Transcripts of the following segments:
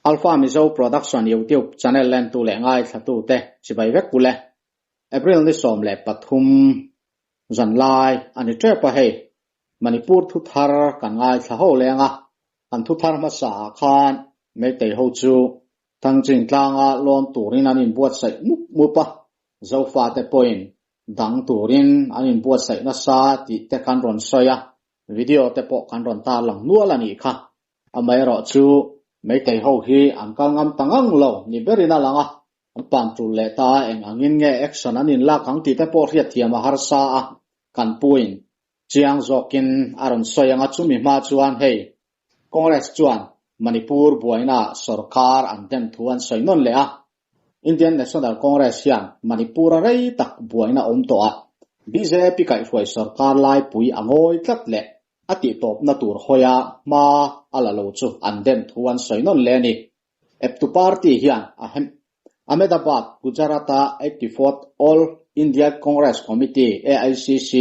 Alpha Mizo Production YouTube channel lentu leh ngaithlatute chibai vek ule. April ni 13 zanlai a ni tep a hei. Manipur thu thar kan ngaithla ho leng a, an thu thar hmasa ah khan Meitei ho chu Thangchin tlanga lawn turin an inbuatsaih mup mup a, Zofate pawhin dang turin an inbuatsaih nasa tih te kan rawn sawi a, video te pawh kan rawn tarlang nual a nih kha. Amaherawhchu Meitei ho hi an kal ngam ta ngang lo ni berin a lang a, an pan tul leh ta a, eng angin nge action an inlak ang tih te pawh hriatthiam a harsa a, kan puin chiang zawkin a rawn sawi ang a, chumi hma chuan hei Congress chuan Manipur buaina sorkar an dem thu an sawi nawn leh a, Indian National Congress hian Manipur-a rei tak buaina awm tawh a, bjp kaihhruai sorkar laipui a ngawi tlat leh a tihtawpna tur hawia hma a la lo chu an dem thu an sawi nawn leh a ni. Eptu party hian Ahmedabad, Gujarat-a 84th All India Congress Committee, AICC,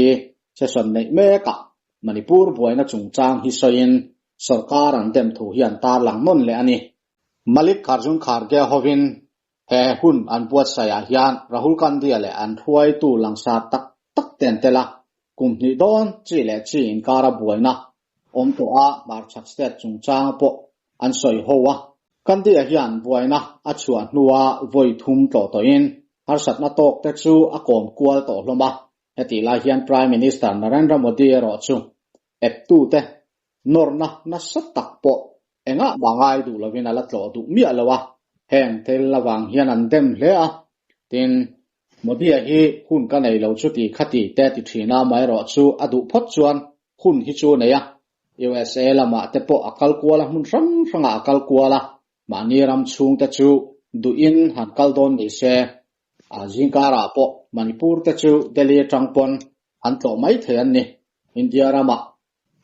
session neih mekah Manipur buaina chungchang hi sawiin sorkar an dem thu hi an tarlang nawn leh a ni. Malik Arjun Kharge hovin he hun an buatsaihah hian Rahul Gandhi-a leh an hruaitu langsar tak tak te an tel a, kum hnih dawn chi leh chi inkara buaina awm tawh a, hmarchhak state chungchang pawh an sawi ho a. Gandhi-a hian buaina a chhuah hnua vawi thum tlawh tawhin harsatna tawk te chu a kawm kual tawh hlawm a, hetih lai hian Prime Minister Narendra Modi erawh chu eptute nawrna nasa tak pawh engah mah ngai duh lovin a la tlawh duh miah lo a, heng thil avang hian an dem hle a, tin, Modi-a hi hun ka nei lo chuti khati te ti thin a, amaherawh chu a duh phawt chuan hun hi chu a nei a, USA lamah te pawh a kal kual a, hmun hrang hrangah a kal kual a, mahni ram chhungte chu duhin han kal dawn ni se, a zingkarah pawh Manipur te chu Delhi atang pawn an tlawh mai thei an ni, India ramah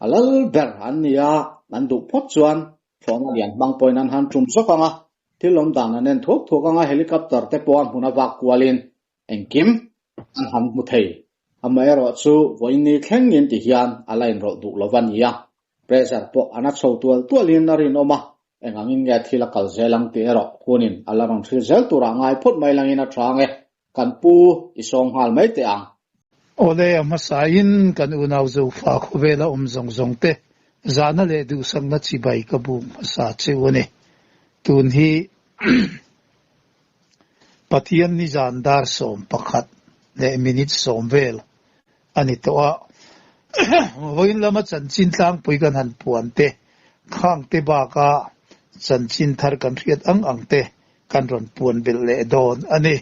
A lal ber an ni a, an duh phawt chuan thlawhna lian hmang pawhin an han tum zawk ang a, thil awm dan an en thuak thuak ang a, helicopter te pawh a hmun a vak kualin engkim an han hmu thei. Amaherawhchu vawiin ni thlengin ti hian a la inrawlh duh lo va ni a, pressure pawh a na chho tual tualin a rinawm a, eng angin nge thil a kal zel ang tih erawh hunin a la rawn hril zel turah ngai phawt mai langin a tha ang e. Kan pu i sawng nghal mai teh ang. Awle, a hmasain kan unau Zofa khawvela awm zawng zawng te zahna leh duhsakna chibai ka buk hmasa cheu a ni. Tun hi Pathian nizan dar 11 leh minute 10 vel a ni tawh a. Vawiin lama chanchin tlangpui kan han puan te, khang te baka chanchin thar kan hriat ang ang te kan rawn puan belh leh dawn a ni.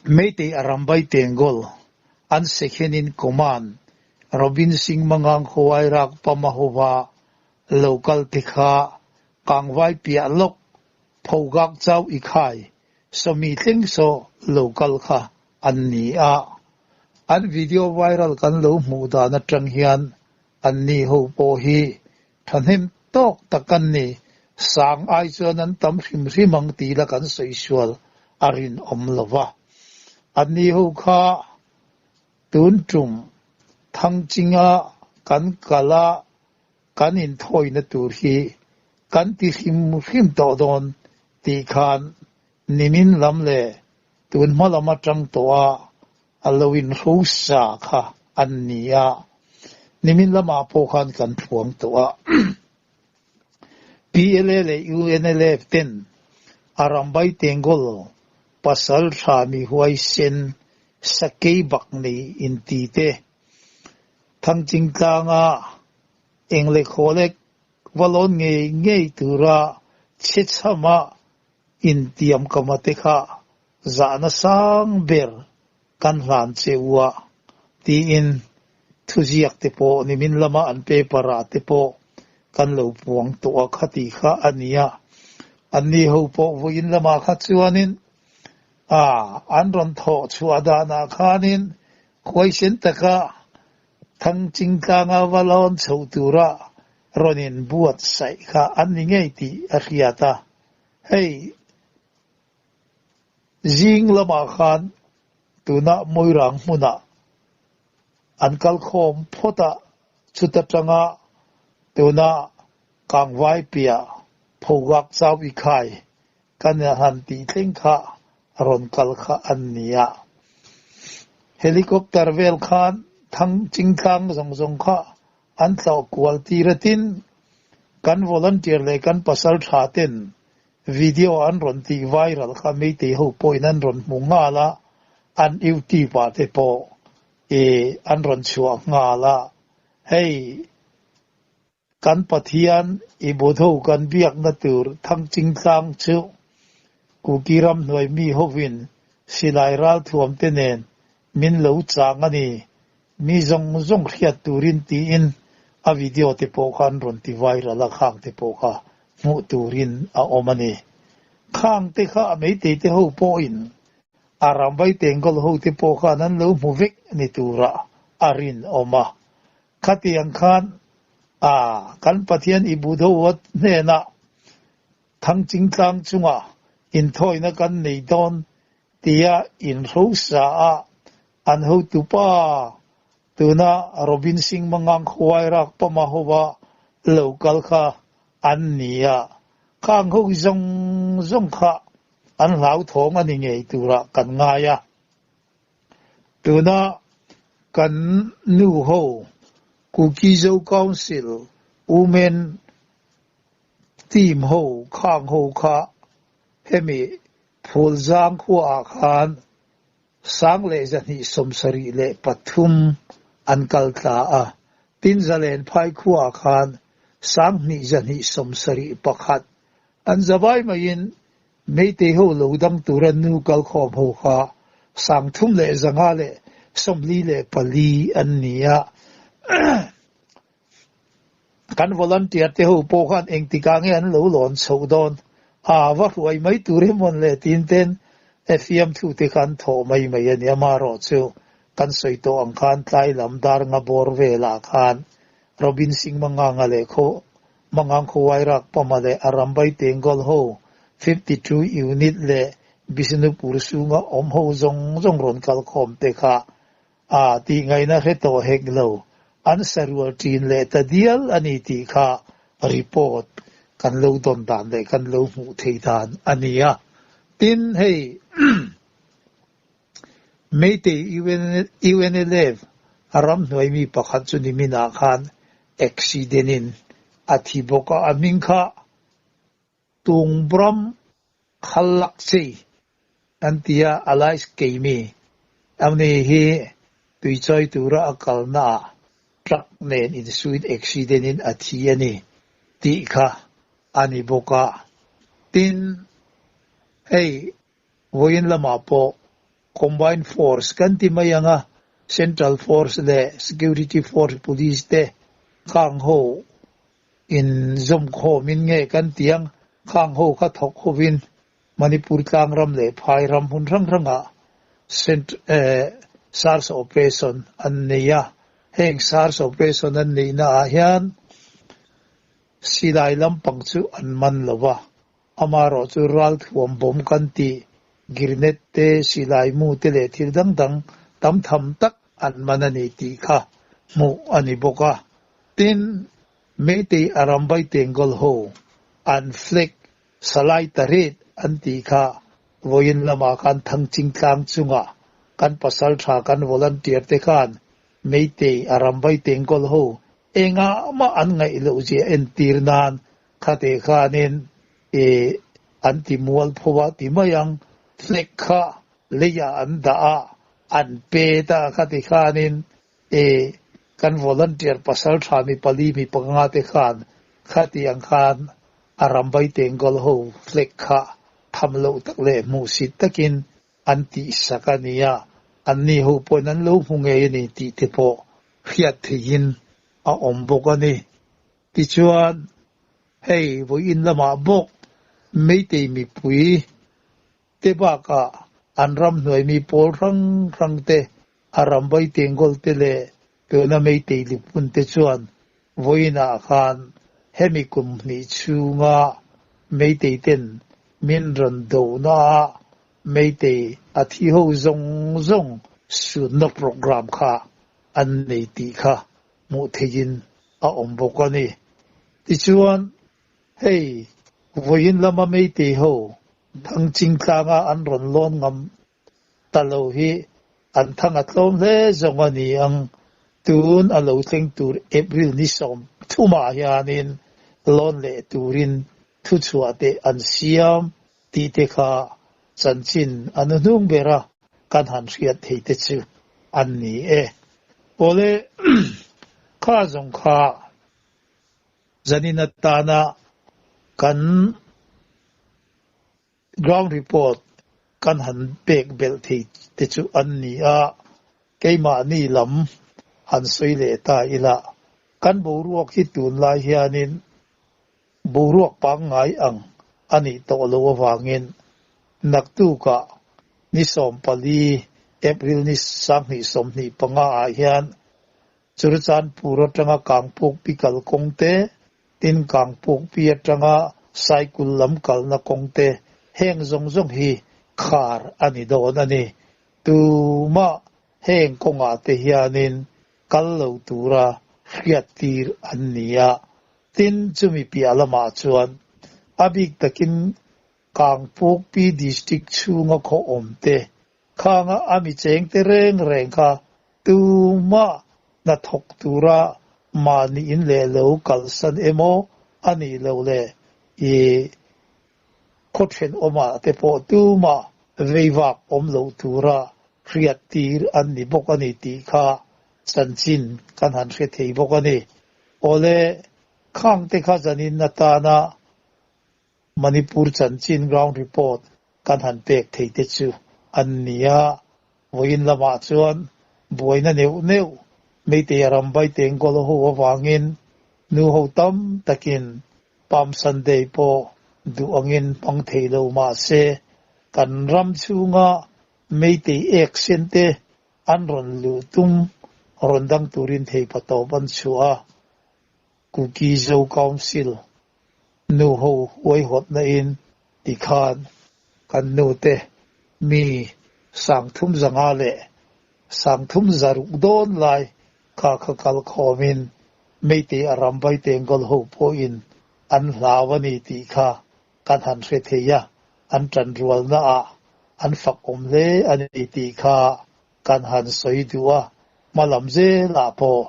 Meitei Arambai Tengol, an second in command Robin Singh Mangang Khawai Rak Pama hova lo kal te kha Kangvai piah lawk Phogak Chau Ikhai sawmi thleng saw lo kal kha an ni a. An video viral kan lo hmuh dan atang hian anni ho pawh hi Thahnem tawk tak an ni. Sang ai chuan an tam hrim hrim ang tih la kan sawi sual a rinawm lo va. Anni ho kha tun tum Thangchinga kan kal a, kan inthawina tur hi kan ti hrim hrim tawh dawn tih khan nimin lam leh tun hma lam atang tawh a a lo inhrosa kha an ni a, nimin lamah pawh khan kan phuang tawh a. PLA leh UNLF ten Arambai Tengol pasal tha mi huaisen sakei bak nei inti te Thangching tlanga eng leh khawlek va lawn ngei ngei tura chhechhama intiam kama te kha zahna sang ber kan hlan che u a, tiin thuziak te pawh nimin lama an paper ah te pawh kan lo puang tawh a kha tih kha a ni a. Anni ho pawh vawiin lamah kha chuanin a an rawn thawh chhuah danah khanin huaisen taka Thangching tlanga va lawn chho tura rawn inbuatsaih kha an ni ngei tih a hriat a, hei Zing lamah khan tuna Moirang hmunah an kal khawm phawt a, chuta tanga tuna Kangvai piah. Phogak Chau I Khai kan han tih thleng kha rawn kal kha an ni a. Helicopter vel khan thang chingtlang zawng zawng kha an tlawh kual tir a tin kan volunteer leh kan pasal tha ten video an rawn tih viral kha Meitei ho pawhin an rawn hmu nghal a, an YouTube ah te pawh i an rawn chhuah nghal a, hei kan Pathian i Budho kan biakna tur Thangchingtlang chu Kuki ramhnuai mi hovin silai ralthuam te nen min lo chang a ni, mi zawng zawng hriat turin tiin a video te pawh kha an rawn ti viral a, khang te pawh kha hmuh turin a awm a ni. Khang te kha a meitei te ho pawhin A ram vai tengkawl ho te pawh khan an lo hmu vek ni turah a rinawm a. Khatiang khan a kan Pathian i Budhoa hnenah Thangchingtlang chungah inthawina kan nei dawn tia inhrosa a an hotupa tuna Robin Singh Mangang khuai rak pama hova lo kal kha an ni a. Khang ho zawng zawng kha an hlauthawng a ni ngei turah kan ngai a. Tuna kan nu ho Kuki-Zo Council Women Team ho khang ho kha hemi Phulzang khuaah khan 1273 an kal tla a, tin Zalen phai khuaah khan 2271 An zavai maiin Meitei ho lo dang tura nu kalkhawm ho kha 3,544 an ni a. Kan volunteer te ho pawh khan engtikah nge an lo lawn chhoh dawn? A va hruai mai tur hi mawn le tiin ten fiamthu te kha an thawh mai mai a ni. Amaherawhchu kan sawi tawh ang khan tlai lam dar nga bawr velah khan Robin Singh Manganga leh khaw Mangang khuai rak pama leh a rambai tengkawl ho 52 unit leh Bishnupur chhunga awm ho zawng zawng rawn kal khawm te kha a tih ngaihna hre tawh hek lo, an sarual ṭin leh ta dial a ni tih kha report kan lo dawn dan leh kan lo hmuh theih dan a ni a. Tin, hei Meitei UNLF ramhnuai mi pakhat chu niminah khan accident in a thi bawk a, a hming kha Tungbram Khalakchei an ti a, Alais Keimi amni hi tuichawi tura a kalnaah truck nen insuin accident in a thi a ni tih kha a ni bawk a. Tin, hei vawiin lamah pawh Combined Force kan ti mai ang a, Central Force leh Security Force Police te khang ho In zawmkhawmin nge kan tiang khang ho kha thawk hovin Manipur tlangram leh phai ram hmun hrang hrangah SARS operation an nei a. Heng SARS operation an neihna ah hian silai lampang chu an man lo va, amaherawh chu ralthuam bawm kan tih grenade te, silai mu te leh thil dang dang tam tham tak an man a ni tih kha hmuh a ni bawk a. Tin, Meitei Arambai Tengol ho an flag Salai Taret an tih kha vawiin lamah khan Thangchingtlang chungah kan pasaltha kan volunteer te khan Meitei Arambai Tengol ho engah mah an ngaih loh zia entir nan khate khanin i an ti mual pho a ti mai ang, flag kha leiah an dah a, an pet a khati khanin E, kan volunteer pasal tha mi pali mi panga te khan khati ang khan a rambai tengkawl ho flag kha tham loh tak leh hmuhsit takin an tihsak a nia, anni ho pawhin an lo hmu ngei a ni tih te pawh hriat theihin a awm bawk a ni. Tichuan, hei vawiin lamah bawk Meitei mipui te bakah an ramhnuai mi pawl hrang hrang te, a rambai tengkawl te leh tuna Meitei lipun te chuan vawiinah khan hemi kum hnih chhunga Meitei ten min rawn dohna ah Meitei a thi ho zawng zawng sunna programme kha an nei tih kha hmuh theihin a awm bawk a ni. Tichuan, hei. Vawiin lama Meitei ho Thangching tlanga an rawn lawn ngam ta lo hi an thang a tlawm hle zawng a ni ang. Tun a lo thleng tur April ni 30 ah hianin lawn leh turin thuchhuah te an siam tih te kha chanchin a hnuhnung bera kan han hriat thei te chu an ni e. Awle kha zawng kha zanin atana kan ground report kan han pek belh thei te chu an ni a, keimahni lam han sawi leh ta ila, kan boruak hi tunlai hianin boruak pangngai ang a nih tawh loh avangin naktukah ni 14, April ni 2025 ah hian Churachandpur atanga Kangpokpi kal kawng te, tin Kangpokpi atanga Saikul lam kalna kawng te, heng zawng zawng hi khar a ni dawn a ni. Tumah heng kawngah te hianin kal lo tura hriattir an ni a, tin chumi piah lamah chuan a bik takin Kangpokpi District chhunga khaw awm te khanga a mi cheng te reng reng kha tumah hnathawk tura mahni in leh lo kalsan emaw a nih loh le i khaw thenawmah te pawh tumah veivak awm loh tura hriattir an ni bawk a ni tih kha chanchin kan han hre thei bawk a ni. Awle, khang te kha zanin atana Manipur chanchin ground report kan han pek thei te chu an ni a, vawiin lamah chuan buaina neuh neuh Meitei Arambai Tengkawl ho avangin nu ho tam takin Palm Sunday pawh duh angin hmang thei lo mah se kan ram chhunga Meitei ek sen te an rawn luh tum rawn dang turin theipatawp an chhuah a, Kuki Zo Council Nu ho huaihawtna in ti khan kan nu te mi 35 leh 36 dawn lai kha kha kal khawm in Meitei Arambai Tengkawl ho pawh in an hlau a ni tih kha kan han hre thei a, an tanrualna ah an fak awm hle a ni tih kha kan han sawi duh a, hmalam zel ah pawh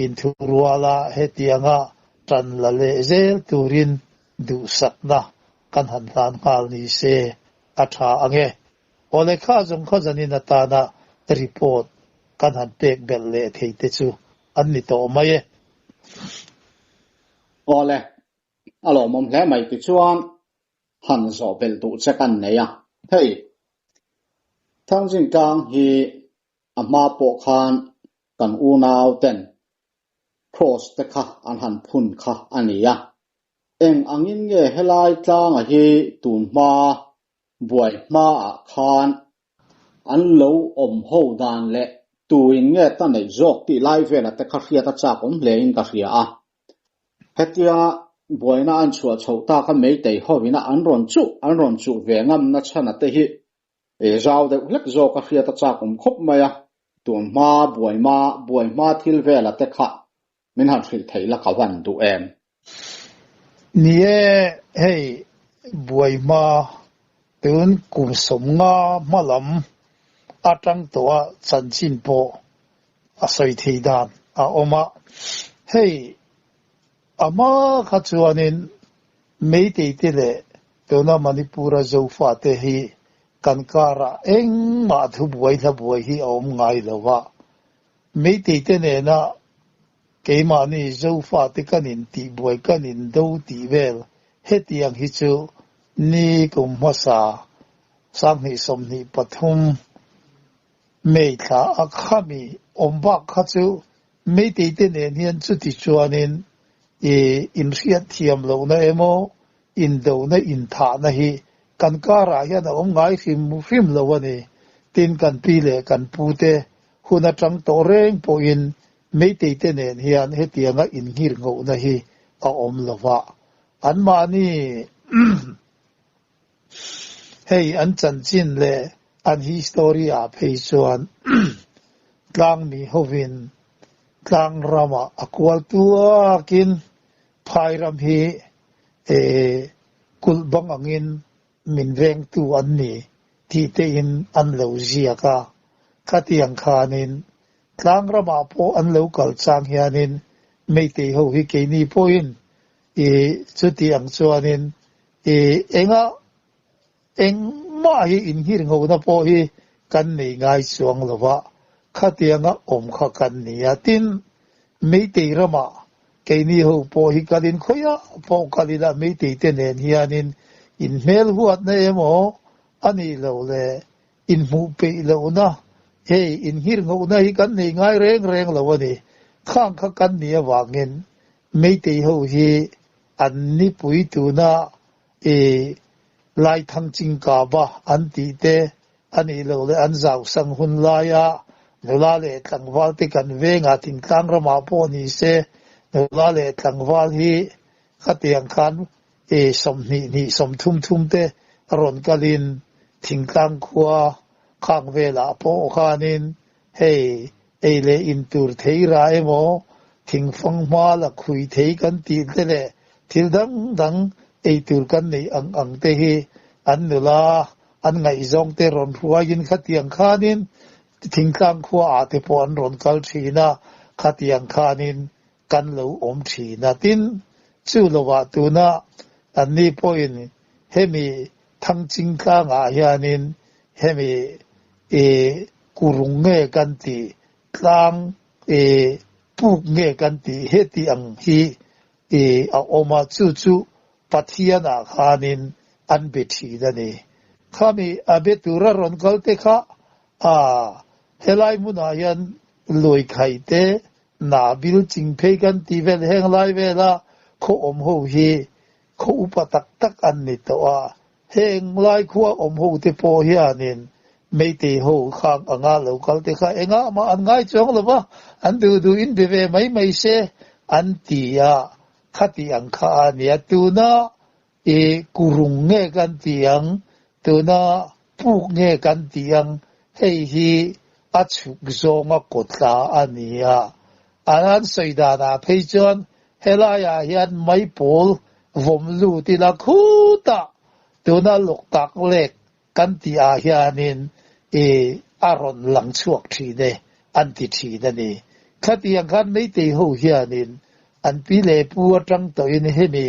Inthuruala hetianga tan la leh zel turin duhsakna kan han hlan nghal ni se a tha ang e. Aw lehkha zawng kha zanin atana report kan han pek belh leh thei te chu an ni tawh mai e. Aw le, a lawmawm hle mai tichuan han zawh belh duh che kan nei a. Hei, Thangzingtlang hi A hma pawh khan kan unau ten Cross te kha an han phun kha a ni a. Eng angin nge helai tlanga hi tun hma buai hmaah khan an lo awm ho dan leh tuin nge ta neih zawk tih lai vela te kha hriat a chak awm hle in ka hria a. Hetia buaina an chhuah chhoh tak a meitei hovina an rawn chuh an rawn chuh ve ngamna chhana te hi E zau deuh hlek zawk a hriat a chak awm khawp mai a, tun hma buai hma buai hma thil vela te kha min han hrilh theih la ka van duh em? Ni e, hei buai hma tun kum 50 hma lam atang tawh a chanchin pawh a sawi thei dan a awm a, hei a hma kha chuanin Meitei te leh tuna Manipur-a Zofate hi kan karah engmah thubuai hlabuai hi a awm ngai lo a. Meitei te nena keimahni Zofate kan intihbuai kan indo tih vel hetiang hi chu ni kum hmasa 2023 May thla a khami awm bak kha chu Meitei te nen hian chuti chuanin i inhriat thiam lohna emaw indona inthahna hi kan karah hian a awm ngai hrim hrim lo a ni. Tin, kan pi leh kan pu te hun atang tawh reng pawhin Meitei te nen hian hetianga inngir ngohna hi a awm lo va. Anmahni hei an chanchin leh an history ah phei chuan tlangmi hovin tlang ramah a kual tuakin phai ram hi e. Kulh bang angin min vengtu an ni tih tein an lo ziak a. Khatiang khanin tlang ramah pawh an lo kal chang hianin Meitei ho hi keini pawhin i chuti ang chuanin i enga Engmah hi inhirnghona pawh hi kan nei ngai chuang lo va, khatianga awm kha kan ni a. Tin, Meitei ramah keini ho pawh hi kalin khawiah pawh kal ila Meitei te nen hianin inhmel huatna emaw a nih loh le inhmuh peih lohna, hei inhirnghona hi kan nei ngai reng reng lo a ni. Khang kha kan nih avangin Meitei ho hi an nipui tuna I Laithang Chingkaba an tih te a nih loh leh an zau sang hun laia nula leh tlangval te kan vengah thingtlang ramah pawh ni se nula leh tlangval hi khatiang khan i 20 hnih 30 thum te rawn kalin thingtlang khua khang velah pawh khanin hei ei leh in tur thei ra emaw, thingfang hma la khui thei kan tih te leh thil dang dang ei tur kan neih ang ang te hi an nula an ngaihzawng te rawn hruaiin khatiang khanin thingtlang khua ah te pawh an rawn kal thin a, khatiang khanin kan lo awm thin a. Tin, chu lovah tuna anni pawhin hemi Thangching tlangah hianin hemi i kurung nge kan tih, tlang i puk nge kan tih heti ang hi i a awm a, chu chu Pathianah khanin an be thin a ni. Khami a be tura rawn kal te kha a helai hmunah hian lawi khai te, na bil ching phei kan tih vel heng lai vela khaw awm ho hi khaw upa tak tak an ni tawh a, heng lai khua awm ho te pawh hianin Meitei ho khang anga lo kal te kha engah mah an ngai chuang lo va, an duh duh in be ve mai mai se an ti a, khati ang kha a nia. Tuna i kurung nge kan ti ang, tuna puk nge kan ti ang, hei hi a chhuk zawnga kawtla a ni a. An han sawi danah phei chuan helaiah hian maipawl vawm lut ila khutah tuna lawk tak lek kan tih ah hianin i a rawn lang chhuak thin e an ti thin a ni. Khatiang khan Meitei ho hianin an pi leh pu atang tawhin hemi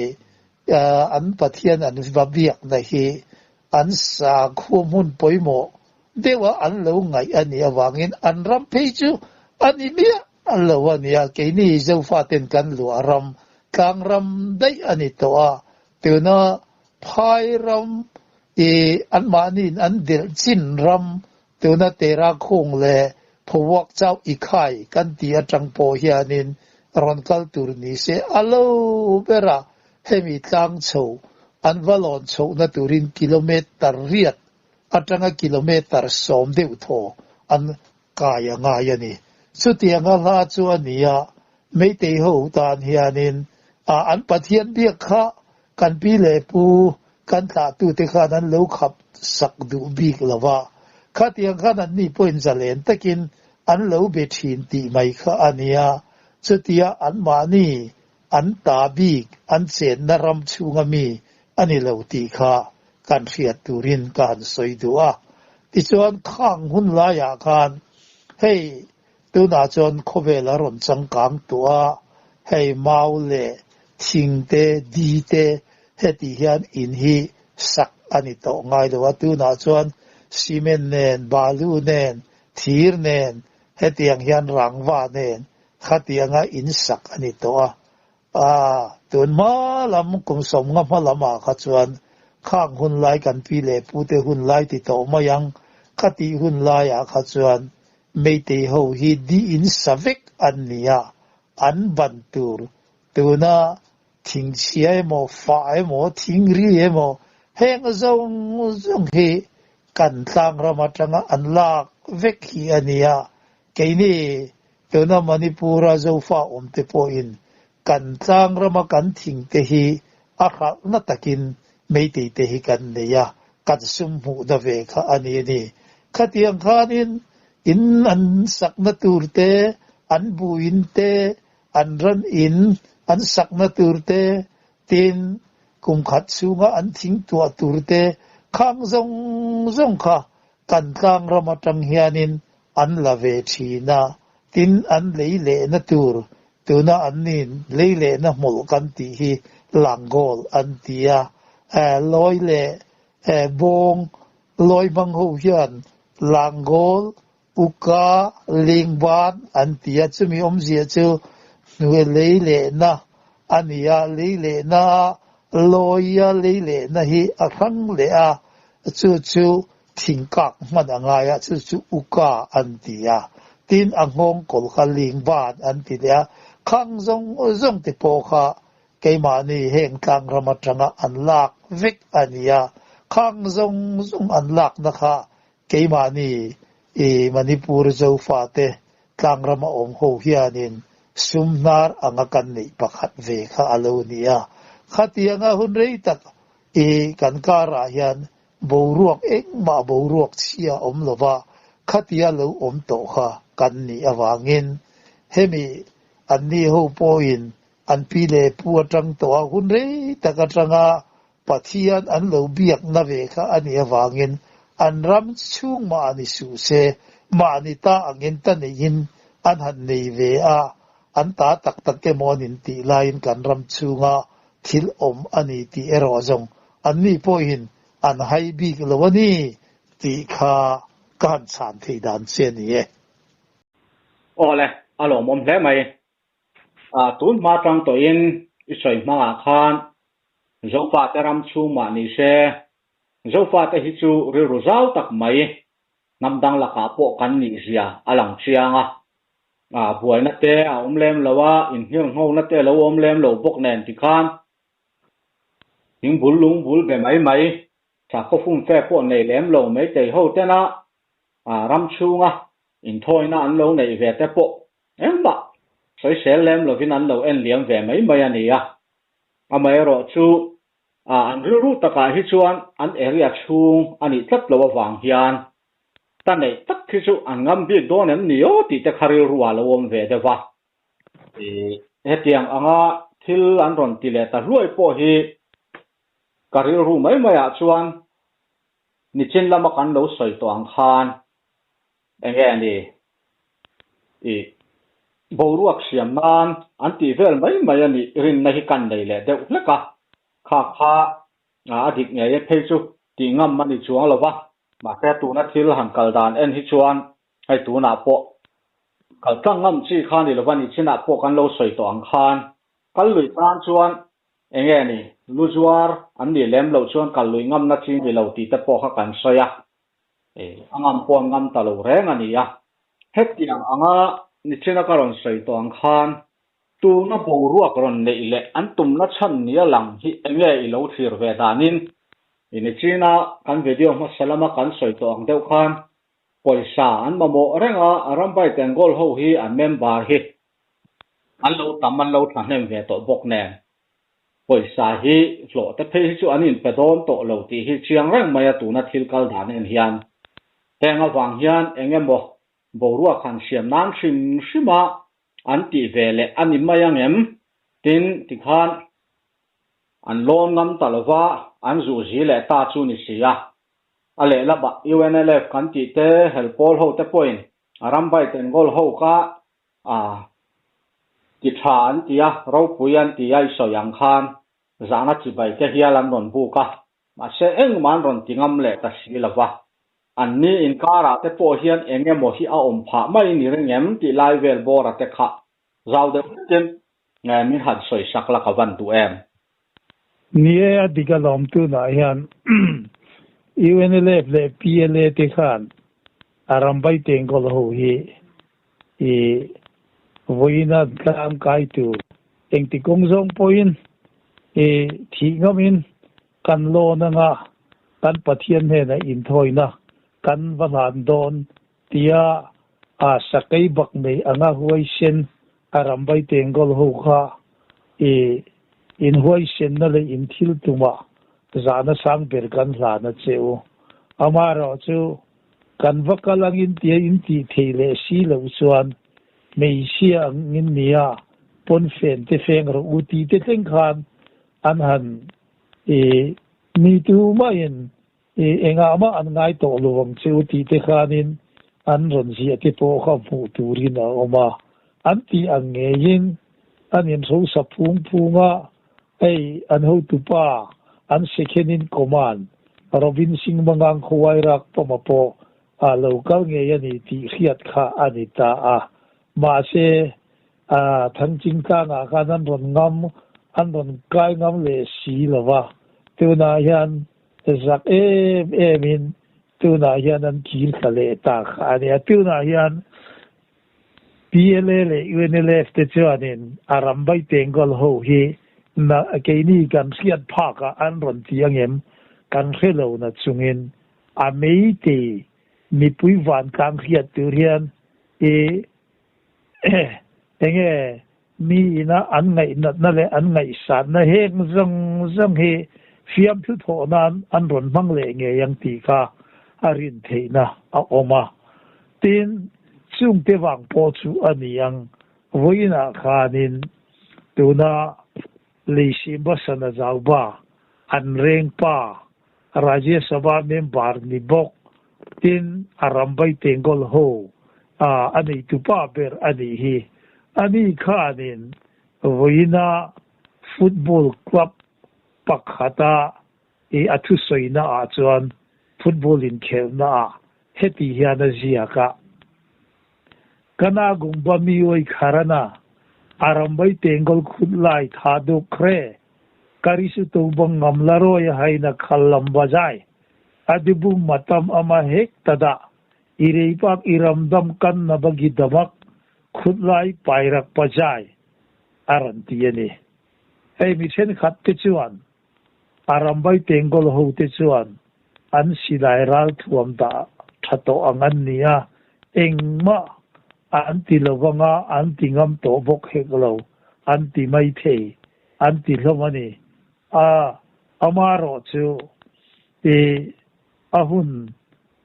an Pathian an va biakna hi an sakhua hmun pawimawh deuha an lo ngaih a nih avangin an ram phei chu a ni miah lo a nia. Keini Zofaten kan luah ram tlang ram daih a ni tawh a, tuna phai ram i anmahniin an delh chin ram tuna Tera khung leh Phawuak chauh i khai kan tih atang pawh hianin rawn kal tur ni se a lo bera hemi tlang chho an va lawn chhohna turin kilometer riat atanga kilometer 10 deuh thaw an kai a ngai a ni. Chutianga hla chu a ni a, Meitei ho tan hianin a an Pathian biak kha kan pi leh pu kan thlahtute khan an lo khap sak duh bik lo va, khatiang khan anni pawhin zalen takin an lo be thin tih mai kha a nia. Chutia anmahni an ta bik an chenna ram chhunga mi a ni lo tih kha kan hriat turin ka han sawi duh a. Tichuan khang hun laiah khan hei Tunah chuan khawvel a rawn changkang tawh a, hei mau leh thing te, di te heti hian in hi sak a ni tawh ngai lo a, tunah chuan cement nen, balu nen, thir nen, hetiang hian rangva nen khatianga in sak a ni tawh a. A, tun hma lam kum 50 hma lamah kha chuan khang hun lai kan pi leh pute hun lai ti tawh mai ang, khatih hun laiah kha chuan Meitei ho hi di in sa vek an ni a, an ban tur tuna thingchhia emaw, fah emaw, thingri emaw heng zawng zawng hi kan tlang ram atanga an lak vek hi a ni a, keini tuna Manipur-a Zofa awmte pawhin kan tlang rama kan thingte hi a hralhna takin Meitei te hi kan nei a, kan sum hmuhna ve kha a ni a ni. Khatiang khanin in an sakna tur te, an buin te, an ran in an sakna tur te, tin. kum khat chhunga an thing tuah tur te khang zawng zawng kha kan tlang ram atang hianin an la ve thin a, tin an lei lehna tur tuna an nin lei lehna hmawlh kan tih hi Langawl an ti a, lawi leh bawng lawi hmang ho hian Langawl Uka lengban an ti a, chumi awmzia chu hnuai lei lehna a ni a, lei lehna a lawia lei lehna hi a hrang leh a, chu chu thingkak hman a ngai a, chu chu Uka an ti a, tin a nghawng kawl kha lengban an ti leh a, khang zawng zawng te pawh kha keimahni heng tlangram atanga an lak vek a ni a, khang zawng zawng an lakna kha Keimahni i Manipur Zofate tlangrama awm ho hianin sum hnar anga kan neih pakhat ve kha a lo ni a. Khatianga hun rei tak i kan karah hian boruak engmah boruak chhia awm lova khatia lo awm tawh kha kan nih avangin hemi anni ho pawhin an pi leh pu atang tawh a hun rei tak atanga Pathian an lo biakna ve kha a nih avangin an ram chhung mahni suh se, mahni ta angin ta neihin an han nei ve a, an ta tak tak emaw an intih laiin kan ram chhunga thil awm a ni tih erawh zawng anni pawhin an hai bik lo a ni tih kha ka han chhan thei dan che a ni e. Aw le, a lawmawm hle mai. Tun hma tang tawhin i sawi hmangah khan Zofate ram chhung mah ni se, Zofate hi chu rilru zau tak mai, hnam dang lakah pawh kan nih zia a lang chiang a. Buaina te a awm lem lo a, inhnianghona te a lo awm lem lo bawk nen tikhan thingbul lungbul be mai mai, sakhaw fumfe pawh nei lem lo meitei ho tena ram chhunga inthawina an lo neih ve te pawh engmah sawisel lem lovin an lo en liam ve mai mai a ni a. Amaherawh chu an rilru takah hi chuan an area chhung a nih tlat loh avang hian ta neih tak hi chu an ngam bik dawn em ni aw tih te kha rilru ah lo awm ve deuh va. Hetiang anga thil an rawn ti leh ta hluai pawh hi ka rilru mai mai ah chuan nichin lama kan lo sawi tawh ang khan Enge a ni? Ih, boruak siam nan an tih vel mai mai a nih rinna hi kan nei leh deuh hlek a, kha kha a dik ngei e phei chu tih ngam a ni chuang lo va, mahse tuna thil han kal dan en hi chuan hei tunah pawh kal tlang ngam chi kha ni lo va, nichinah pawh kan lo sawi tawh ang khan kal lui tan chuan enge a ni, lu zuar an nih lem loh chuan kal lui ngamna chi ni lo tih te pawh kha kan sawi a. A ngam pawh an ngam ta lo reng a ni a. Hetiang anga nichina ka rawn sawi tawh ang khan tuna boruak rawn neih leh an tumna chhan nia lang hi enge i lo thlir ve danin i nichina kan video hmasa lama kan sawi tawh ang deuh khan pawisa an mamawh reng a, Rambai Tengol ho hi an member hi an lo tam an lo thahnem ve tawh bawk nen Pawisa hi hlawh te phei hi chu an inpe dawn tawh lo tih hi chiang reng mai a tuna thil kal dan en hian. Heng avang hian eng emaw boruak han siam nan hrim hrim a an tih ve leh a ni mai ang em? Tin, tikhan an lawn ngam ta lova an zuhzi leh ta chu ni si a. A lehlamah UNLF kan tih te helpawl ho te pawhin a rambai Tengol ho kha A ti tha an ti a, ropui an ti a i sawi ang khan zahna chibai te hial an rawn buk a, mahse engmah an rawn ti ngam leh ta si lo va. Anni inkarah te pawh hian eng emaw hi a awm phah mai ni ring em tih lai vel bawra te kha zau deuh hlekin min han sawi sak la ka van duh em? Ni e, a dik alawm tunah hian UNLF leh PLA te khan a rambai tengkawl ho hi I vawiina tlang kai tur engti kawng zawng pawhin i thih ngamin kan lawn anga kan Pathian hnenah inthawina kan va hlan dawn tia a sakei bak nei anga huaisen a rambai tengkawl ho kha i inhuaisenna leh inthil tumah zahna sang ber kan hlan a che u. Amaherawhchu Kan va kal angin tia in tih theih leh si loh chuan hmeichhia angin nia pawnfen te feng rawh u tih te thleng khan an han I mi tumahin i engah mah an ngai tawh lo ang che u tih te khanin an rawn ziah te pawh kha hmuh turin a awm a. An tih ang ngeiin an inhrosa phung phung a, hei an hotupa an second in command Robin Singh Mangang Khawai Rak Pama pawh a lo kal ngei a ni tih hriat kha a ni ta a. Mahse, A Thangching tlangah khan an rawn ngam, an rawn kai ngam leh si lo va, tunah hian zak em emin tunah hian an kir thla leh ta kha a nia. Tunah hian PLA leh UNLF te chuanin a ram vai Bengal ho hi na keini kan hriat phakah an rawn ti angem kan hre lo na chungin a meitei mipui vantlang hriat tur hian i Enge mi ina an ngaihnatna leh an ngaihsatna heng zawng zawng hi fiamthu thawh nan an rawn hmang leh ngei ang tih kha a rin theihna a awm a. Tin, chungte vang pawh chu a ni ang, vawiinah khanin tuna Leisimbasana Zauba an reng pa Rajya Sabha member ni bawk tin a ram vai Tengol ho a a neitupa ber a nih hi. Ani khanin vawiina football club pakhata i a thusawina ah chuan football inkhelhna ah heti hian a ziak a, Kanagumba mioi kharana a ram vai Tengol khut lai tha duk hre. Karisu tobang ngam laroi haina khallam bazai adibu matam ama hek tada ireipak iramdam kan nabagi damak khutlai pairak pazai a rawn ti a ni. Hei mi thenkhat te chuan a rambai Tengol ho te chuan an silai ralthuam dah tha tawh ang an ni a, engmah an ti lovanga an ti ngam tawh bawk hek lo an ti mai thei. An ti hlawm a ni. A, amarawh chu i a hun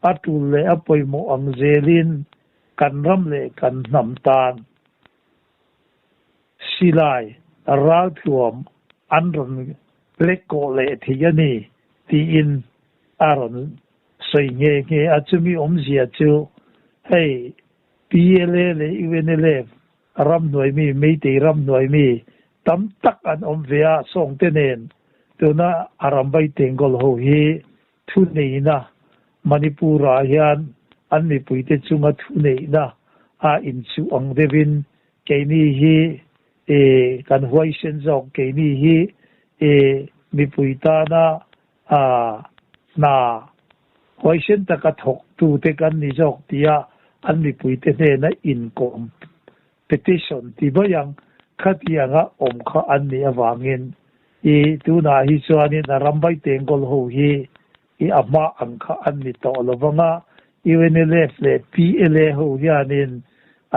a tul leh a pawimawh ang zelin kan ram leh kan hnam tan silai ralthuam an rawn lek kawh leh thei a ni tiin a rawn sawi nghe nghe a. Chumi awmzia chu hei PLA leh UNLF Ramhnuai mi, Meitei ramhnuai mi tam tak an awm ve a, sawngte nen tuna a rambai Tengol ho hi thuneihna Manipur ah hian an mipuite chunga thuneihna a inchuh ang deuhin keini hi e kan huaisen zawk, keini hi e mipui tana a hna huaisen taka thawktute kan ni zawk tia an mipuite hnena inkawm petition ti mai ang khatianga awm kha an nih avangin i tunah hi chuanin a ram vai Tengol ho hi i a hma ang kha an ni tawh lo vanga UNLF leh PLA ho hianin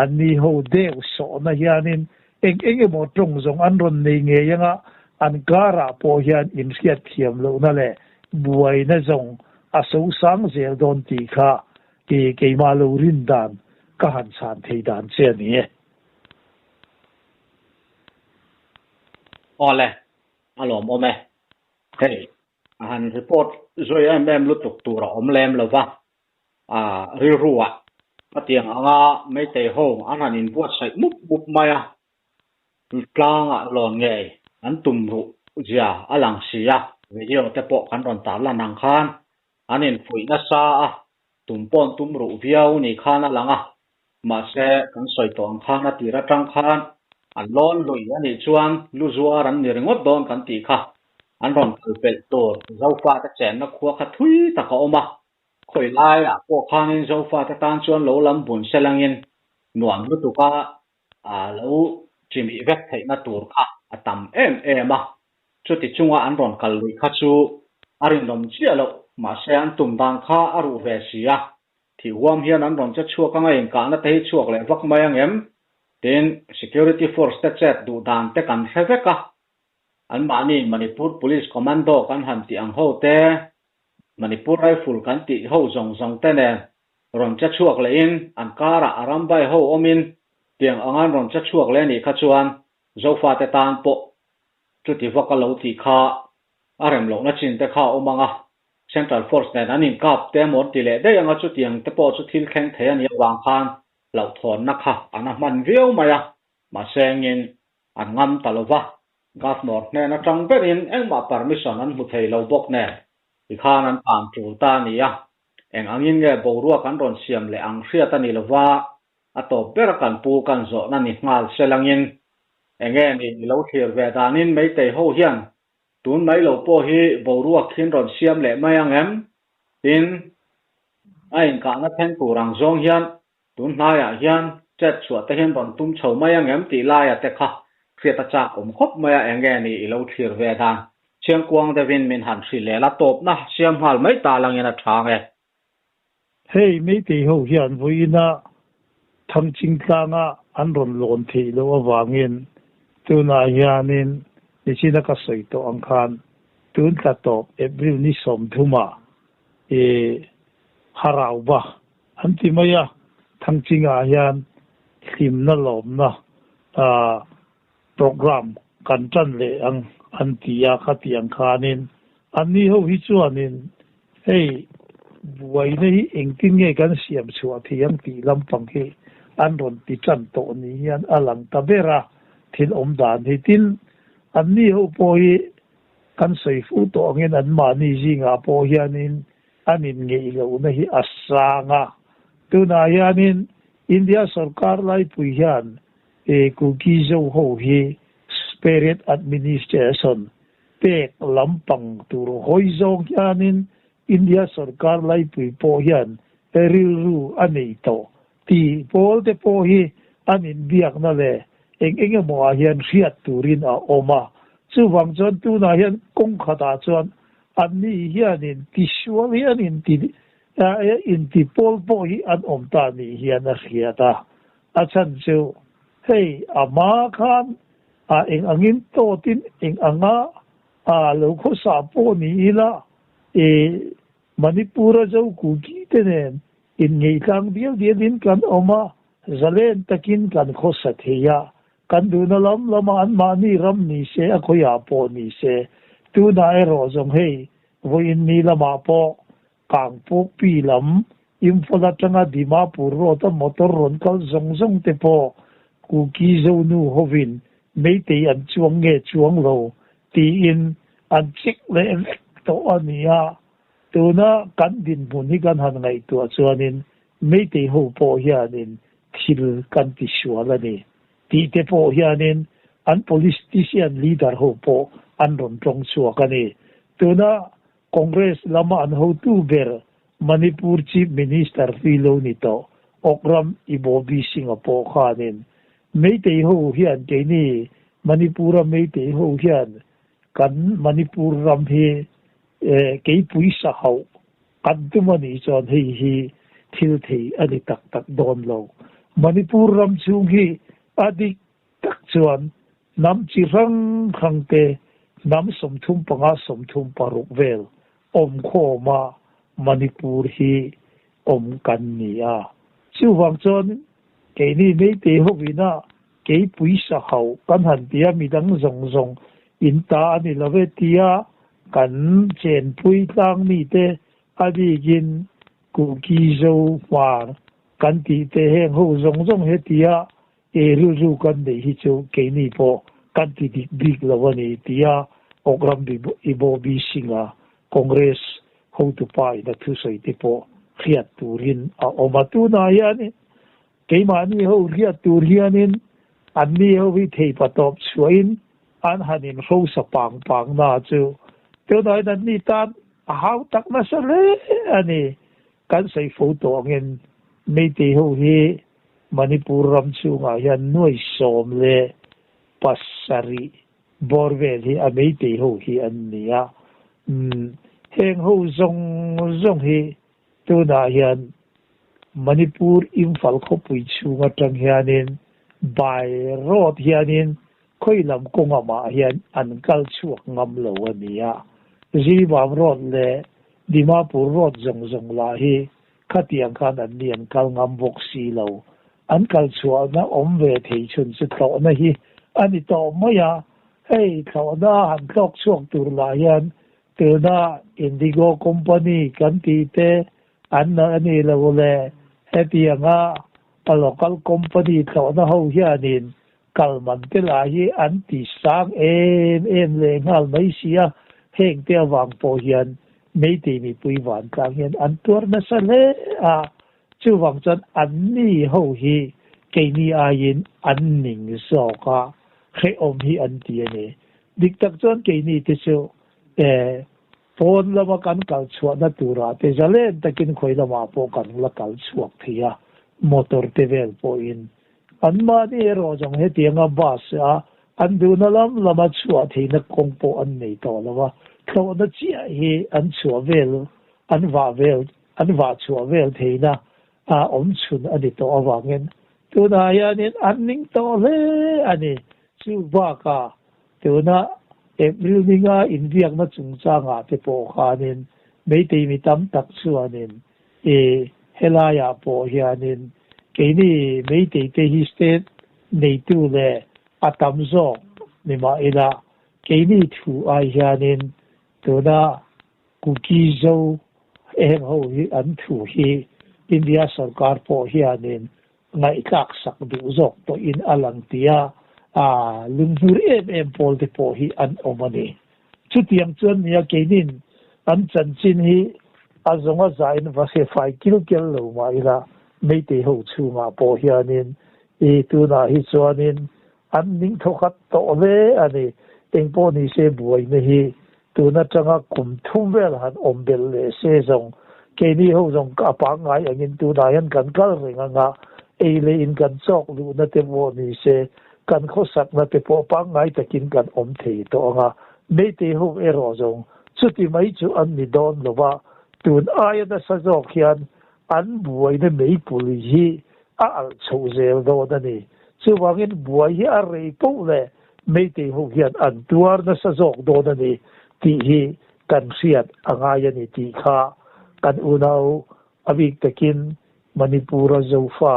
anni ho deuh sawhna hianin Eng eng emaw tawng zawng an rawn nei ngei anga an karah pawh hian inhriat thiam lohna leh buaina zawng a so sang zel dawn tih kha i keimah lo rin dan ka han chhan thei dan che a ni e. Awle, a lawmawm e. Hei, a han report zui em em lutuk tur a awm lem lo va, a rilru ah hetiang anga Meitei ho an han inbuatsaih mup mup mai a, tlangah lawn ngei an tum ruh zia a lang si a, video te pawh kan rawn tarlan ang khan an infuih nasa a, tum paw'n tum ruh viau ni khan a lang a, mahse kan sawi tawh ang khan a tir atang khan an lawn lui a nih chuan lu zuar an ni ringawt dawn kan tih kha an rawn kal pelh tur Zofate chenna khua kha thui tak a awm a, Khawi laiah pawh khanin Zofate tan chuan lo lam bun selangin nuam lutuka lo chimih vek theihna tur kha a tam em em a. Chuti chunga an rawn kal lui kha chu a rinawm chiah loh, mahse an tum dan kha a ruh ve si a. Thih huam hian an rawn che chhuak anga inkahna te hi chhuak leh vak mai ang em? Tin, security force te chet duh dan te kan hre vek a. Anmahni Manipur Police Commando kan han tih ang ho te, Manipur Rifle kan tih ho zawng zawng te nen rawn che chhuak lehin an karah a rambai ho awmin tiang anga an rawn che chhuak leh anih kha chuan Zofate tan pawh chuti vak a lo tih kha A rem lohna chin te kha a awm ang a, Central Force nen an inkap te emaw an ti leh daih ang a, chutiang te pawh chu thil thleng thei a nih avang khan hlauhthawnna kha an a hman viau mai a, mahse engin an ngam ta lo va, Governor hnen atang berin engmah permission an hmu thei lo bawk nen tikhan an tan tul ta a ni a, eng angin nge boruak an rawn siam leh ang hriat a ni lo va, a tawp ber kan pu kan zawhna ni nghal selangin enge ni i lo thlir ve danin Meitei ho hian Tun mai lo pawh hi boruak khin rawn siam leh mai ang em? Tin, a inkahna thleng tur ang zawng hian tun hnaiah hian chet chhuah te hian rawn tum chho mai ang em tih laia te kha hriat a chak awm khawp mai a, enge ni i lo thlir ve dan Chiangkuang deuhin min han hrilh leh la tawpna siam nghal mai ta langin a tha ang e. Hei Meitei ho hian vawiina Thangching tlanga an rawn lawn theih loh avangin tunah hianin nichina ka sawi tawh ang khan tun tla tawp April ni 30 ah i Harauba an ti mai a, Thangchingah hian hlimna lawmna Programme kan tan leh ang an ti a, khatiang khanin anni ho hi chuanin hei buaina hi engtin nge kan siam chhuah thei ang tih lampang hi an rawn ti tan tawh ni hian a lang ta ber a, thil awm dan hi. Tin, anni ho pawh hi kan sawi fu tawh angin anmahni zingah pawh hianin an inngeih lohna hi a sang a, tunah hianin India sorkar laipui hian He Kuki Zo ho hi Spirit Administration pek lampang tur hawi zawng hianin India sorkar laipui pawh hian rilru a nei tawh tih pawl te pawh hi an inbiakna leh eng eng emaw ah hian hriat turin a awm a. Chuvang chuan tunah hian kawng khatah chuan anni hianin tisual hian inti inti pawl pawh hi an awm ta nih hian a hriat a. A chhan chu hei a hma khan a eng angin tawtin eng anga a lo khawsa pawh ni ila i Manipur-a zo Kuki te nen inngeihtlang dial dialin kan awm a, zalen takin kan khawsa thei a, kan duhna lam lama anmahni ram ni se a khawiah pawh ni se. Tunah erawh zawng hei vawiin ni lamah pawh Kangpawkpi lam Imphal atanga Dimapur road a motor rawn kal zawng zawng te pawh Kuki Zonu hovin Meitei an chuang nge chuang lo tiin an check leh vek tawh a ni a. Tuna kan dinhmun hi kan han ngaihtuah chuanin Meitei ho pawh hianin thil kan ti sual a ni tih te pawh hianin an politician leader ho pawh an rawn tawng chhuak a ni. Tuna Congress lama an hotu ber Manipur Chief Minister hlui lo ni tawh Okram Ibobi Singh-a pawh khanin Meitei ho hian keini Manipur-a Meitei ho hian kan Manipur ram hi keipui sa hauh kan tum a nih chuan hei hi thil thei a ni tak tak dawn lo. Manipur ram chhung hi a dik tak chuan hnam chi hrang hrang te hnam 35 36 vel awm khawma Manipur hi awm kan ni a. Chuvang chuan keini Meitei hovina keipui sa hauh kan han ti a, midang zawng zawng in ta a ni lo ve tia kan chenpui tlang mite a bikin Kuki Zo Hmar kan tih te heng ho zawng zawng hetia E rilru kan neih hi chu keini pawh kan ti dik bik lo a ni, tia Okram Ibobi Singh-a Congress hotupa in a thusawi te pawh hriat turin a awm a. Tunah hianin keimahni ho hriat tur hianin anni ho hi theipatawp chhuahin an han inhrosa pang pang na chu tunah hian anni tan a hau tak nasa hle a ni. Kan sawi fo tawh angin Meitei ho hi Manipur ram chhungah hian 77,000 bawr vel hi a Meitei ho hi an ni a. Heng ho zawng zawng hi tunah hian Manipur Imphal khawpui chhung atang hianin by road hianin khawi lam kawnga mah hian an kal chhuak ngam lo a ni a. Jiribam road leh Dimapur road zawng zawng lah hi Khatiang khan an ni an kal ngam bawk si lo. An kal chhuahna awm ve thei chhun chu thlawhna hi a ni tawh mai a. Hei thlawhna han tlawk chhuak tur lah hian. Tuna Indigo company kan tih te an a nih loh leh hetianga a local company tlawhna ho hianin kal man te lah hi an ti sang em em leh nghal mai si a, heng te avang pawh hian Meitei mipui vantlang hian an tuar nasa hle a, chuvang chuan anni ho hi keini aiin an ning zawk a, hrehawm hi an ti a ni. Dik tak chuan keini te chu eh pawn lama kan kal chhuahna turah te zalen takin khawi lamah pawh kan la kal chhuak thei a, motor te vel pawhin anmahni erawh zawng hetianga bus a an duhna lam lama chhuah theihna kawng pawh an nei tawh lo a, thlawhna chiah hi an chhuah vel an vah vel an vah chhuah vel theihna a awm chhun a ni tawh avangin tunah hianin an ning tawh hle a ni. Chu bakah tuna April ninga inbiakna chungchangah te pawh khanin Meitei mi tam tak chuanin i helaiah pawh hianin keini Meitei te hi state neitu leh a tam zawk ni mah ila keini thu ai hianin tuna Kuki Zo eng ho hi an thu hi India sorkar pawh hianin ngaihthlak sak duh zawk tawhin a lang tia a lunghnur em em pawl te pawh hi an awm a ni. Chutiang chuan nia keinin an chanchin hi a zawng a zain va hre fai kil kel lo mah ila Meitei ho chhungah pawh hianin i tunah hi chuanin an ning thawkhat tawh hle a ni. Engpawh ni se buaina hi tun atanga kum thum vel han awm belh leh se zawng keini ho zawng a pangngai angin tunah hian kan kal reng anga ei leh in kan chawk luhna te pawh ni se kan khawsakna te pawh pangngai takin kan awm thei tawh anga Meitei ho erawh zawng chuti mai chu an ni dawn lo va, tun aia nasa zawk hian an buaina meipui hi a alh chhoh zel dawn a ni. Chuvangin buai hi a rei poh leh Meitei ho hian an tuar nasa zawk dawn a ni tih hi kan hriat a ngai a ni tih kha kan unau a bik takin Manipur-a Zofa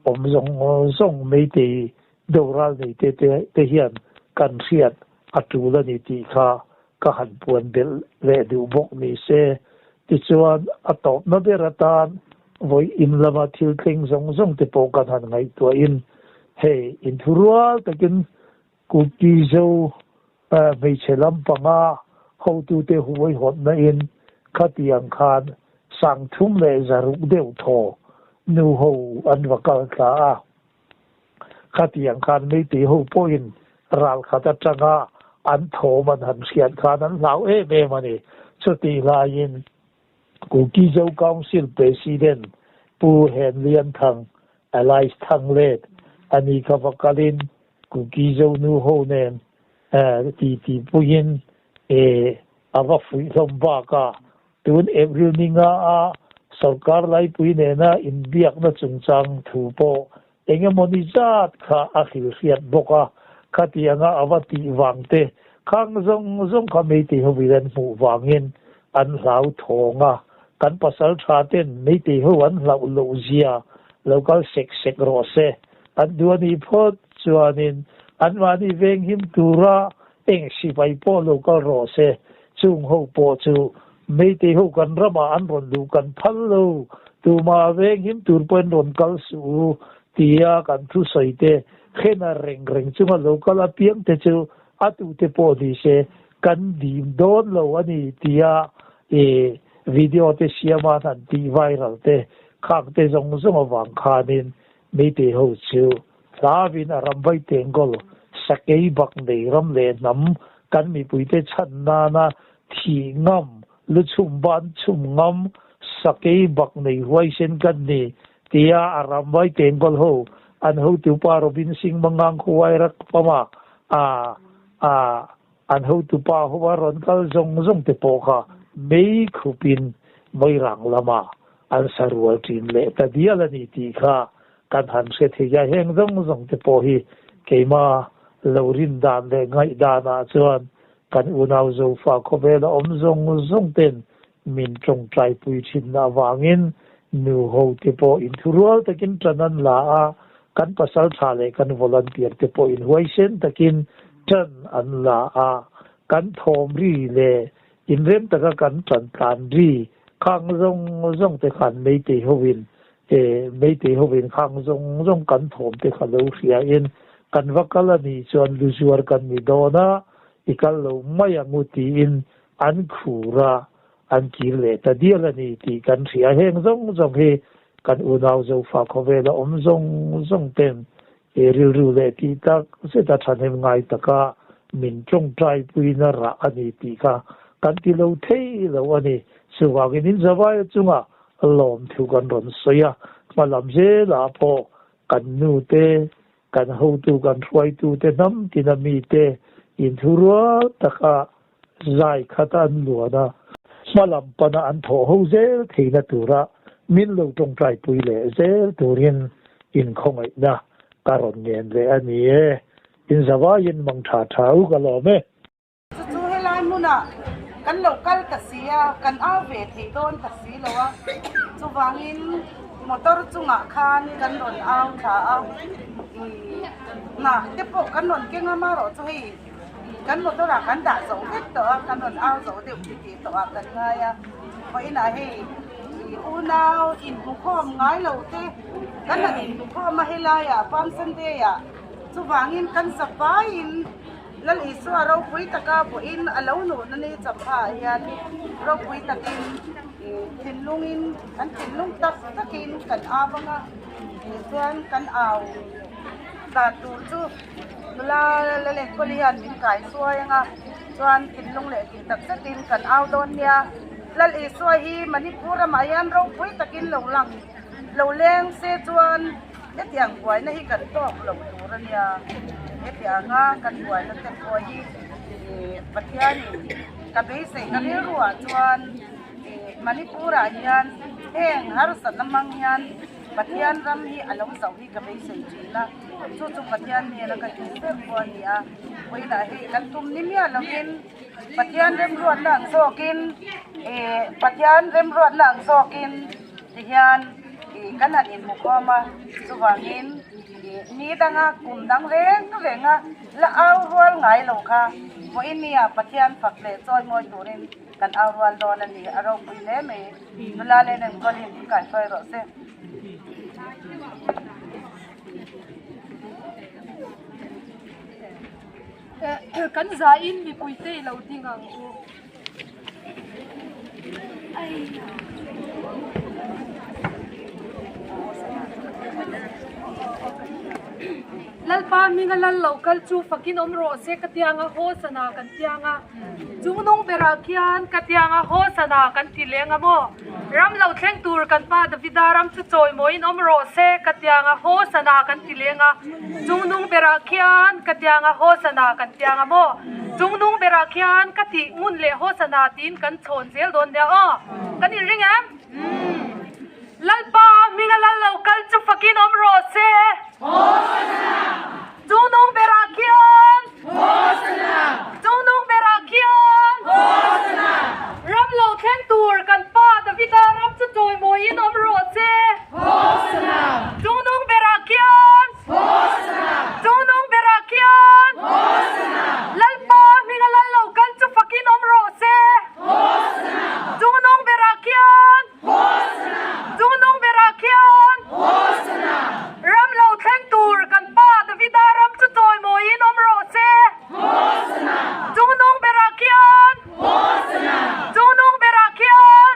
awm zawng zawng Meitei doral nei te te hian kan hriat a tul a ni tih kha ka han puan belh leh duh bawk ni se. Tichuan, a tawpna ber atan vawi in lama thil thleng zawng zawng te pawh kan han ngaihtuahin hei inthurual takin Kuki Zo hmeichhe lampanga hotute huaihawtna in khatiang khan 3600 deuh thaw nu ho an va kal thla a. Khatiang khan Meitei ho pawhin ral khat atanga an thawm an han hriat khan an hlau em em a ni. Chutih laiin Kuki Zo Council President Pu Henlian Thang, Alice Thanglet, a ni kha va kalin Kuki Zo nu ho nen titi puiin a va fuih hlawm bak a. Tun April ni nga a sorkar laipui nena inbiakna chungchang thu pawh eng emaw ni zat kha a hrilhriat bawk a, khatianga a va tih vang te khang zawng zawng kha Meitei ho in an hmuh vangin an hlau thawng a, kan pasal tha ten Meitei ho an hlauh loh zia lo kal sek sek rawh se an duh a nih phawt chuanin anmahni venghim tura eng sipai pawh lo kal rawh se Chung ho pawh chu Meitei ho kan ramah an rawn duh kan phal lo, tumah veng him tur pawhin rawn kal suh u tia kan thusawi te hrena reng reng chunga lo kal apiang te chu a tute pawh ni se kan dim dawn lo a ni tia i video te siama an han tih viral te khang te zawng zawng avang khanin Meitei ho chu Hlavin a ram vai tengkawl sakei bak nei ram leh hnam kan mipuite chhan nana thih ngam, lu chhum ban chhum ngam, sakei bak nei huaisen kan ni, tia a ram vai tengkawl ho an hotupa Robin Singh Mangang khuai rak pama a a an hotupa ho a rawn kal zawng zawng te pawh kha mei khupin Moirang lama an sarual ṭin leh ta dial a ni tih kha Kan han hre thei a, heng zawng zawng te pawh hi keima lo rin dan leh ngaih danah chuan kan unau Zofa khawvela awm zawng zawng ten min tawngtaipui thinna avangin nu ho te pawh inthurual takin tan an la a, kan pasal tha leh kan volunteer te pawh inhuaisen takin tan an la a, kan thawm ri leh Inrem taka kan tlan tlan ri khang zawng zawng te khan Meitei hovin e Meitei hovin khang zawng zawng kan thawm te kha lo hria in kan va kal a nih chuan lu zuar kan ni dawn a, i kal lo mai ang u tiin an khur a, an kir leh ta dial a ni tih kan hria. Heng zawng zawng hi kan unau Zofa khawvela awm zawng zawng ten He rilru leh tih tak zeta thahnem ngai taka min tawngtaipuina rah a ni tih kha kan ti lo thei lo a ni. Chuvangin in zavaia chunga lawmthu kan rawn sawi a, hma lam zelah pawh kan nu te, kan hotu, kan hruaitu te hnam tina mite inthurual taka zai khat an luan a, hma lam pana an thawh ho zel theihna tura min lo tawngtaipui leh zel turin inkhawngaihna ka rawn ngen leh a ni e. Inzavaiin mang tha tha u ka lawm e. Chu chu helai hmunah kan lo kal ta si a, kan au ve thei dawn ta si lo a, chuvangin motor chungah khan kan rawn au thla a, hnah te pawh kan rawn keng a, marawh chu hei Kan motor ah kan dah zo vek tawh a, kan rawn au zo deuh ti tih tawh ah kan ngai a, vawiinah hei unau inhmukhawm ngai lo te kan han inhmukhawm a helai ah Palm Sunday ah chuvangin kan zavaiin Lal Isua ropui taka vawiin a lo nuhna ni champha ah hian ropui takin thinlungin kan thinlung tak takin kan au ang a, chuan kan au dan tur chu. Nula la lenkawl hian min kai suai ang a, chuan thinlung leh tih tak zetin kan au dawn nia. Lal Isua hi Manipur ramah hian ropui takin lo lang lo leng se chuan hetiang buaina hi kan tawk lo tur a nia. Hetianga kan buaina te pawh hi Pathianin ka beisei ka rilruah chuan Manipurah hian heng harsatna hmang hian Pathian ram hi a lo zauh hi ka beisei thin a, chu chu Pathian hnena ka dil ber pawh a ni a, vawiinah hei kan tum ni miah lovin Pathian remruatna ang zawkin ih Pathian remruatna ang zawkin tihian ih kan han inhmukhawm a, chuvangin ih ni danga kum dang reng reng a la au rual ngai lo kha vawiin nia Pathian fak leh chawi mawi turin kan au rual dawn a ni, a ropui hle mai. Nula len enkawlin min kaihruai rawh se. Kan zain mipuite i lo ding ang u. Lalpa hminga lal lo kal chu fakin awm rawh se ka tianga haw sana kan tianga chungnung berah khian ka tianga haw sana kan ti leng a maw ram lo thleng tur kan pa Davida ram chu chawimawiin awm rawh se ka tianga haw sana kan ti leng a chungnung berah khian ka tianga haw sana kan tianga maw chungnung berah khian ka tih ngun leh haw sana tiin kan chhawn zel dawn nia aw kan inring em? Lalpa hminga lal lo kal chu fakin awm rawh se. Hosana! Chungnung berah khian! Hosana! Chungnung berah khian! Hosana! Ram lo thleng tur kan pa Davida ram chu chawimawiin awm rawh se. Hosana! Chungnung berah khian! Hosana! Chungnung berah khian! Hosana! Lalpa hminga lal lo kal chu fakin awm rawh se. Hosana! Chungnung berah khian! Chungnung berah khian ram lo thleng tur kan pa Davida ram chu chawimawiin awm rawh se. Chungnung berah khian Chungnung berah khian.